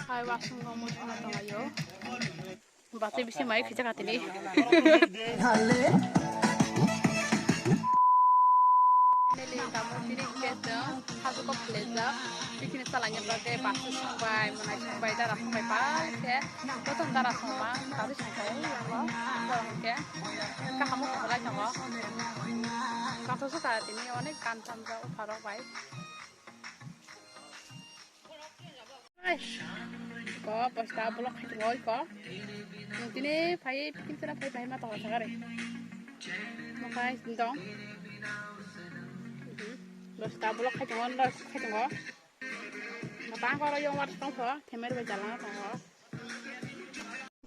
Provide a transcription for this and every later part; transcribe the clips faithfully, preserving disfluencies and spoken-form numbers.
Hai, wasung rok muchungna tonglaio. Bati bisi mai khija katini. Neli kamu tini kesa hasu kok leza. Bikini salanya bage basi sungbai, manai sungbai, dara sungbai, pal ke. Boton dara sungba, tadi sungbai, yang lo, borong ke. Kahamu kahalai tongo. Kaso suka tini onek kan tamja ufarok bai. Ko bosta block khai tongo iko. Tini phai picking sera phai phai ma tongo sagare. Mo khai dong. Bosta block khai tongo, khai tongo. Matang koro yong war tong pho, themer bai jalang tongo.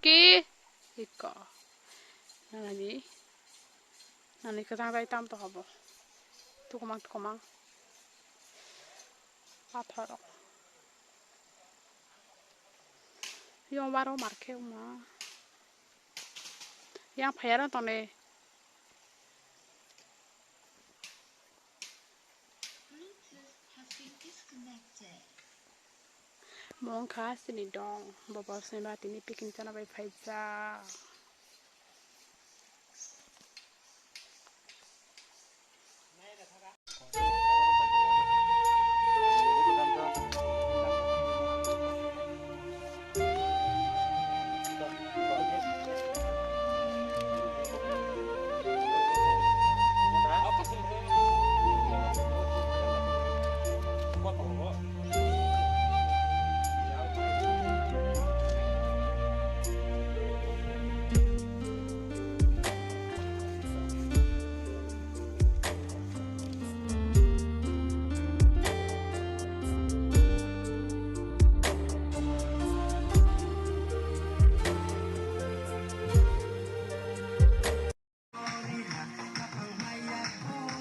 Ki iko. Nani, nani kwchang bai tam to hobo. Tukumang tukumang. Pathor rok. Yong baro markhe wngma. Yang phayar tone. Mong kha sini dong, bobo sini ba tini picking chana bai phaijak.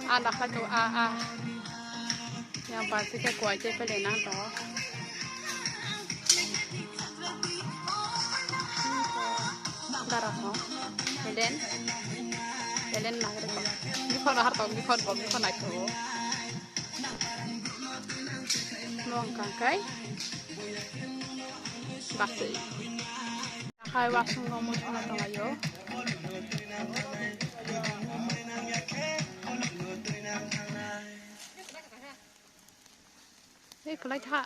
Ah, nakha tu, ah, ah. Yang pasti ke kuai ce pele nang to. Darah ho. Helen. Helen nang re ko. Bikon har to, bikon bo, bikon ai to. Nong kangkai. Basi. Hai wasung rok muchungna tonglaio. Ei, kwlai tha.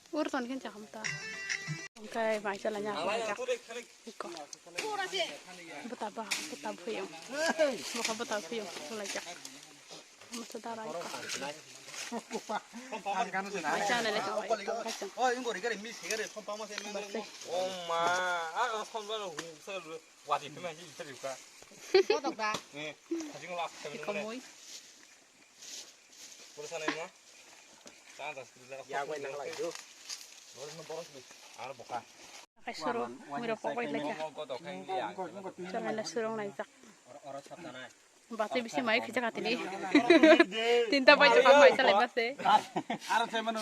Ur ton khen chakam ta. Hwnkhe mai chala nya. Iko. Bwta ba, bwta phuyung. Bwkha bwta phuyung, laijak. Masa dara iko. Mai chala le chong, iko, iko. Oi, ingo rigare mi sigare phone pama se. Basi. Oh ma, ah, phone ba hu sa wati phima hi sa ka. Kotok da. Eh, hajing la. Iko mui. Boros anai ma? Chang das kilo. Ya, bai nang lai do. Boros no boros ni. Ar boka. Kai suru, mui rok pok bai lai. Mo go do kai ya. Chala na surung lai jak. Oro, oro sab na. Bati bisi mai khija katini. Tinta bai chakha mai chala basi. Aro se manu.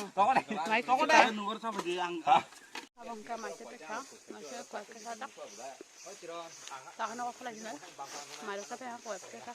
Mai khija. Nugor sab di ang. Abang ka mai se pekha, mai se kuat ke sadak. Tahan aku lagi nal. Malu ka pe aku web ke ka.